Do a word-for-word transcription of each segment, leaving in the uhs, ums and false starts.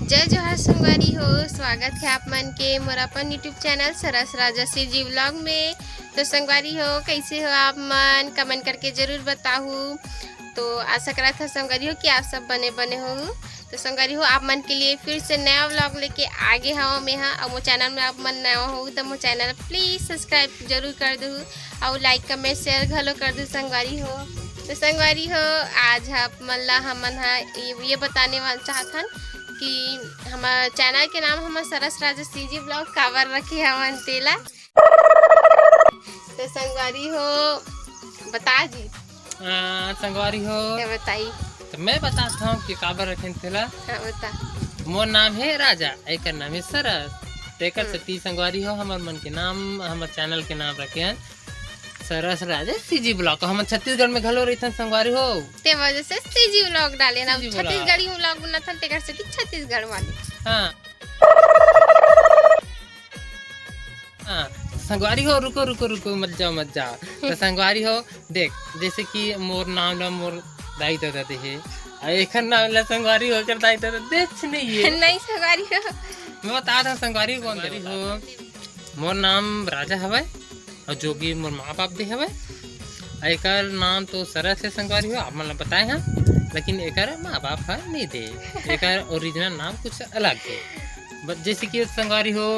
जय जोहार संगवारी हो, स्वागत है आप मन के मोर अपन YouTube चैनल सरस राजा सीजी व्लॉग में। तो संगवारी हो, कैसे हो आप मन? कमेंट करके जरूर बताहू। तो आशा करत हा संगवारी हो कि आप सब बने बने हो। तो संगवारी हो, आप मन के लिए फिर से नया व्लॉग लेके आगे हवा मैं हा। और मोर चैनल में आप मन नया हो तो मोर चैनल प्लीज सब्सक्राइब जरूर कर दू और लाइक कमेंट शेयर घलो कर दू संगवारी हो। तो संगवारी हो, आज आप मन ला हमन हा ये, ये बताने वाला चाहत हन कि हमार चैनल के नाम हमर सरस राजा सीजी व्लॉग काबर रखे हवन तेला। तो संगवारी हो, बता जी। आ, संगवारी हो, क्या बताई? तो मैं बतात हूँ कि काबर रखेन तेला। हाँ, बता। मोर नाम है राजा, एकर नाम है सरस। तेकर हम्म। सेती संगवारी हो, हमर मन के नाम, हमर चैनल के नाम रखे हैं सरस राजा सीजी व्लॉग। हमन छत्तीसगढ़ में घलो रहिथन संगवारी हो। ते वजह से सीजी व्लॉग डाले ना, सीजी व्लॉग। छत्तीसगढ़ी व्लॉग बनाथन, तेकर सेती छत्तीसगढ़ वाले। हाँ। हाँ, संगवारी हो, रुको, रुको, रुको, मत जाओ, मत जाओ। तो संगवारी हो, देख, जैसे कि मोर नाम ला मोर दाई ददा दे हे, आ एखर नाम ला संगवारी हो, एकर दाई ददा देच नहीं है। नहीं संगवारी हो। मैं बता था संगवारी हो कौन दे संगवारी हो। मोर नाम राजा हवय, और जो कि मोर माँ बाप दे हवय। आ एकर नाम तो सरस है संगवारी हो, आप मन ला बताए हैं, लेकिन एकर माँ बाप ह नहीं दे। एकर ओरिजिनल नाम कुछ अलग है। बस जैसे कि संगवारी हो,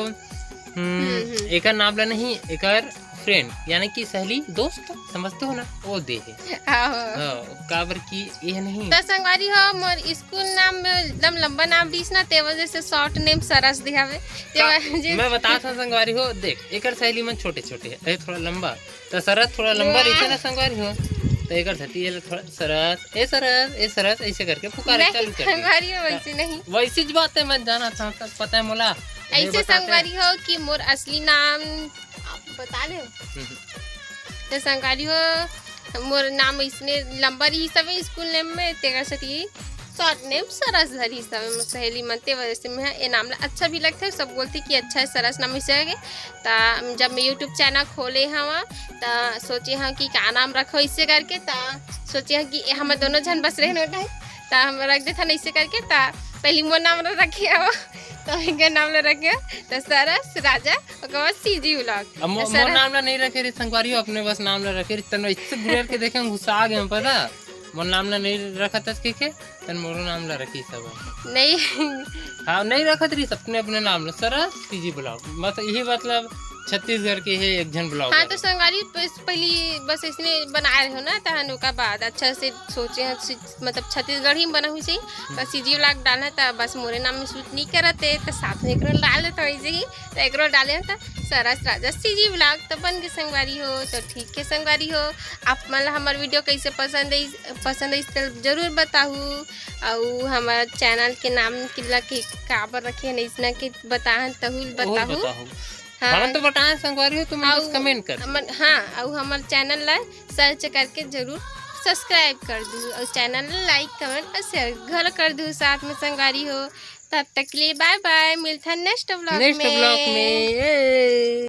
हम्म, हम्म, हम्म। एकर नाम ला नहीं, एकर फ्रेंड यानी कि सहेली, दोस्त समझते हो ना, वो दे है। आहो। हाँ, काबर कि ये नहीं। तो संगवारी हो, मोर स्कूल नाम में एकदम लंबा नाम रहिस ना, ते वजह से शॉर्ट नेम सरस दे हवे। ते का-, वजह से मैं बता था संगवारी हो, देख, एकर सहेली मन छोटे छोटे है, ये थोड़ा लंबा, तो सरस थोड़ा लंबा वाह। रहिथे ना संगवारी हो, तो एकर सेती ये थोड़ा सरस, ए सरस, ए सरस, ऐसे करके पुकारे नहीं, चालू कर दिया। संगवारी हो, वैसे नहीं। वैसे ज बात है, मैं जाना था, तब पता है मोला। ये ऐसे बताते हैं। संगवारी हो कि मोर असली नाम आप बता दे। हम्म। तो संगवारी हो, मोर नाम इसने लंबा रहिस हवे स्कूल नेम में, तेकर सेती शॉर्ट नेम सरस धरिस हवे मोर सहेली मन, ते वजह से मैं ए नाम ला अच्छा भी लगथे, सब बोलथे कि अच्छा है सरस नाम इसे आगे। ता जब मैं YouTube चैनल खोले हवा, ता सोचे हव कि का नाम रखो इसे करके, ता सोचे हव कि ए हमर दोनों झन बस रहन होता है, ता हम रख देथन इसे करके, ता पहली मोर नाम ला रखे हवा, तो इनका नाम ला रखे, तो सरस राजा ओकर बाद सीजी व्लॉग। अब मो-, तो मोर सरस नाम ला नहीं रखे रही संगवारी हो, अपने बस नाम ला रखे रही, तन इससे गुरेर के देखे गुस्सा आ गए, पता? मोर नाम ला नहीं रखत हस के, के? तन मोरो नाम ला रखी सब। नहीं। हाँ, नहीं रखत रही, अपने, अपने नाम ला, सरस सीजी व्लॉग। बस यही मतलब छत्तीसगढ़ के है एक झन व्लॉगर। हाँ, तो संगवारी पस-, पहली बस इसने बनाए रहे हो ना, तहन ओकर बाद अच्छा से सोचे हैं, सी-, मतलब छत्तीसगढ़ी में बना हुई सही, हम्म। बस सीजी व्लॉग डालना था, बस मोरे नाम में शूट नहीं करत है, तो साथ में एकरो डाल देता वैसे ही, तो एकरो डाले था सरस राजा सीजी व्लॉग, तो बन के संगवारी हो, तो ठीक है संगवारी हो, आप मन ला हमर वीडियो कैसे पसंद आई, पसंद आई तो जरूर बताहू, अउ हमर चैनल के नाम किला के काबर रखे हैं, इसना के बताहन तहु ओहू बताहू। बताहू। हाँ। हमन तो बताए संगवारी हो, तुम बस अउ कमेंट कर दो। हमन, हाँ, अउ हमर चैनल ला सर्च करके जरूर सब्सक्राइब कर दू, अउ चैनल ला लाइक, कमेंट अउ शेयर घलो कर दू साथ में संगवारी हो। तब तक के लिए बाय बाय, मिलथन नेक्स्ट व्लॉग नेक्स्ट में। व्लॉग में, ए।